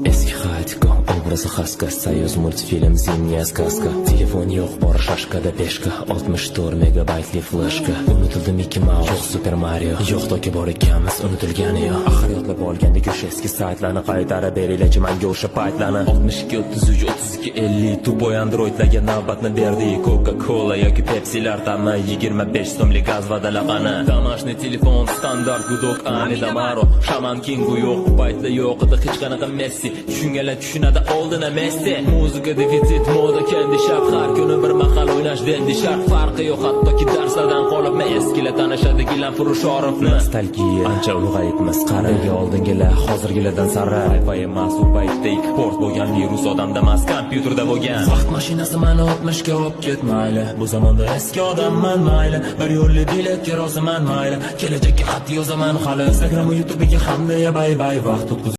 Eski xatiko, obrazi xaska, Союз мультфильм, "Зимняя сказка". Telefon yo'q, bor шашка da пешка, 64 megabaytli fleshka. Unutildi Mickey Mouse, yo'q Super Mario. Yo'q toki bor ekanmiz, unutilgani yo'q. Axir yodlab olgandek o'sha eski saytlarni qaytarib beringlarchi manga o'sha paytlarni. 62 33 32 50 тупой androidlarga navbatni berdik. Coca-Cola yoki Pepsilar ta'mi, 25 so'mlik gaz vadalaqani. Домашний telefon, standart гудок, Amidamaro. Shaman Kingu yo'q, bu paytda yo'q edi hech qanaqa Messi. Tushunganlar tushunadi oldina Messi. Muzika defitsit, moda Candy Shop, har kuni bir mahal o'ynash Dendi Shark. Farqi yo'q, hattoki darslardan qolibmi, eskilar tanishadi gilam Furushorovni. Nostalgiya, ancha ulg'ayibmiz, qara. Nega oldingilar hozirgilardan sara? Wi-Fi emas, u paytda ikki port bo'lgan, virus odamda emas, kompyuterda bo'lgan. Vaqt mashinasi mani 60 ga olib ketmayli. Bu zamonda eski odamman, mayli. Bir yo'lli biletga roziman, mayli. Kelajakka xat yozaman hali. Instagram va YouTube'ga hamda bye bye vaqt o'tkazib.